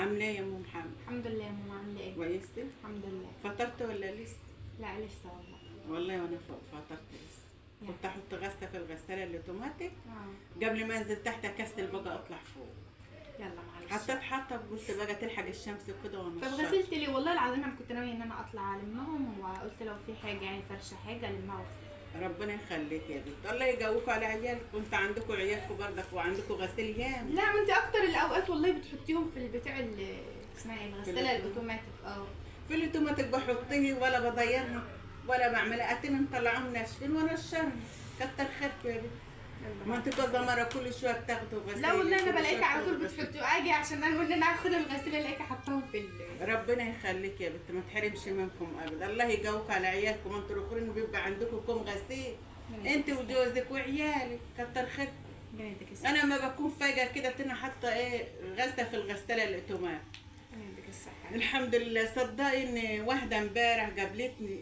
عامله ايه يا ام محمد؟ الحمد لله يا ماما، عامله ايه؟ كويسة. الحمد لله. فطرت ولا لسه؟ لا لسه والله. والله وانا فطرت لسه. كنت احط غسله في الغسالة الاوتوماتيك قبل ما انزل تحت اكسل بقى اطلع فوق. يلا معلش. حطيت حطه قلت بقى تلحق الشمس وكده طب غسلت ليه؟ والله العظيم انا كنت ناوية ان انا اطلع المهم، وقلت لو في حاجة يعني فرشه حاجة المها واغسلها. ربنا يخليك يا بنت، الله يقويكوا على عيالكم. انت عندكم عيالكم برضك وعندكم غسيل ياما. لا ما انت اكتر الاوقات والله بتحطيهم في البتاع اللي اسمها ايه، الغسالة الاوتوماتيك. في الاوتوماتيك بحطيه ولا بضيرها ولا بعملها، اتن مطلعهم ناشفين وانشرهم. كتر خيركم يا بنت. ما انت كذا مرة كل شوية بتاخدوا غسيل. لا والله انا بلاقيك على طول بتحطيه، اجي عشان انا اقول ان انا هاخد الغسيل الاقيك حطاهم في ربنا يخليك يا بنت، ما تحرمش منكم ابدا. الله يقويك على عيالكم، انتوا الاخرين بيبقى عندكم كم غسيل انت وجوزك وعيالك. كتر خيركم. انا ما بكون فاجئه كده تنا حاطه ايه غسله في الغسالة الاوتومات. الحمد لله. صدقي ان واحدة امبارح قابلتني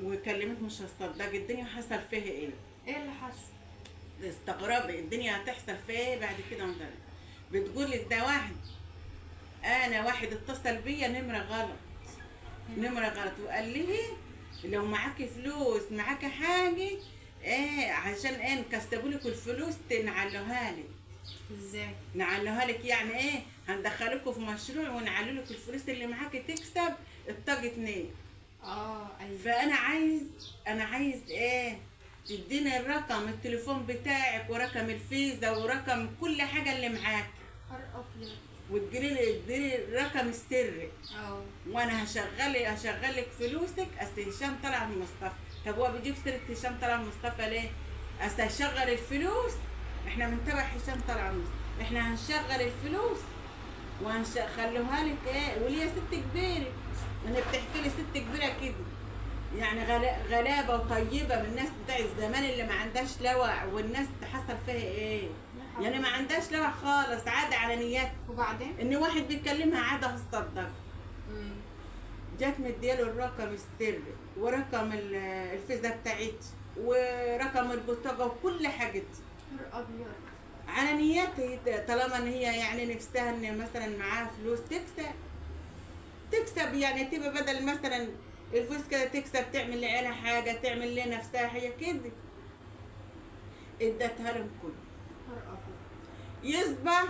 وكلمت، مش هتصدقي الدنيا حصل فيها ايه. ايه اللي حصل؟ استغربي الدنيا هتحصل فيها ايه بعد كده. بتقول لك ده واحد، انا واحد اتصل بيا نمره غلط، نمره غلط، وقال لي لو معاكي فلوس معاكي حاجة ايه عشان ايه نكسبوا لك الفلوس تنعلوها لك. ازاي نعلوها لك؟ يعني ايه هندخلكوا في مشروع ونعلو لك الفلوس اللي معاكي تكسب الطاق 2. ايوه. فانا عايز، انا عايز ايه تديني الرقم التليفون بتاعك ورقم الفيزا ورقم كل حاجة اللي معاك، وتجيلي تديني الرقم السري. وانا هشغلك فلوسك. اصل هشام طلع من مصطفى. طب هو بيجيب سيره هشام طلع من مصطفى ليه؟ اصل هشغل الفلوس، احنا بنتابع هشام طلع من مصطفى، احنا هنشغل الفلوس وهنخلوها لك ايه. وليا ست كبيرة، انا بتحكي لي ست كبيرة كده يعني غلابة وطيبة من الناس بتاع الزمان اللي ما عندهاش لوع، والناس حصل فيها ايه يعني ما عندهاش لوع خالص، عادة على نياتها. وبعدين ان واحد بيكلمها عادة هتصدق. جت مدياله الرقم السري ورقم الفيزا بتاعتي ورقم البطاقة وكل حاجتي على نياتها، طالما ان هي يعني نفسها ان مثلا معاها فلوس تكسب، تكسب يعني تبقى بدل مثلا الفلوس كده تكسب تعمل لعيالها حاجة، تعمل لنفسها حاجة كده. ادتها لهم كله. يصبح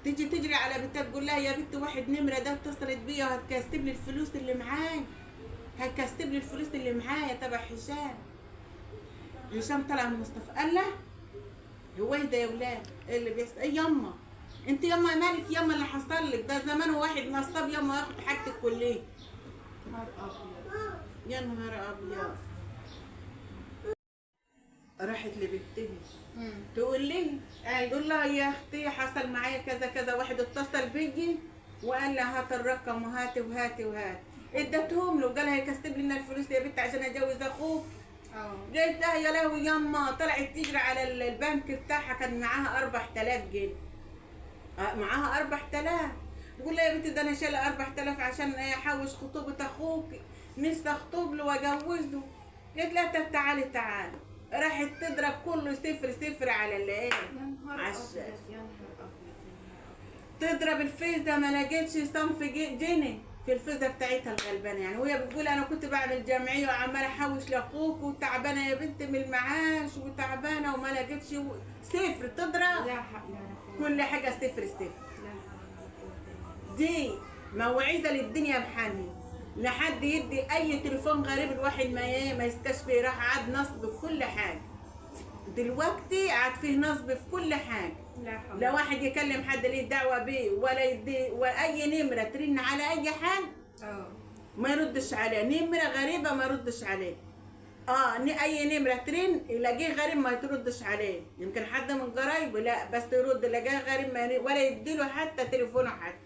تيجي تجري على بنتها تقول لها يا بنت واحد نمره ده اتصلت بيا وهتكسب لي الفلوس اللي معايا، هتكسب لي الفلوس اللي معايا تبع هشام. هشام طلع من مصطفى قال له هو ايه ده يا ولاد؟ ايه اللي بيحصل؟ ايه يما؟ انت يما مالك يما اللي حصل لك ده؟ زمان واحد نصاب يما ياخد حاجتك كلها. يا نهار ابيض. راحت لبنتها تقول لي، تقول لها يا اختي حصل معايا كذا كذا، واحد اتصل بيجي وقال لها هات الرقم وهاتي وهاتي وهاتي، ادتهم له وقال هيكسب لنا الفلوس يا بنت عشان اجوز اخوك. قالت لها يا لهوي يما. طلعت تجري على البنك بتاعها، كان معاها 4000 جنيه، معاها 4000. تقول لها يا بنتي ده انا شايله 4000 عشان احوش خطوبه اخوك، نفسي اخطب له واجوزه. قالت لها طب تعالي تعالي. راحت تضرب كله 0 0 على اللي ايه، يا نهار ابيض يا نهار ابيض. تضرب الفيزا ما لقيتش صنف جنيه في الفيزا بتاعتها الغلبانه يعني. وهي بتقول انا كنت بعمل جمعية وعماله احوش لاخوك وتعبانه يا بنت من المعاش وتعبانه وما لقيتش صفر. تضرب لا حول كل حاجة 0 0. دي موعظة للدنيا بحالها، لحد يدي اي تليفون غريب الواحد ما يستشفي. راح عاد نصب في كل حاجة دلوقتي، عاد فيه نصب في كل حاجة. لا واحد يكلم حد ليه دعوه بيه ولا يدي واي نمره ترن على اي حد ما يردش عليه، نمره غريبة ما يردش عليه. اي نمره ترن يلاقيه غريب ما يردش عليه، يمكن حد من قرايبه لا بس يرد، يلاقيه غريب ما ولا يديله حتى تليفونه حتى.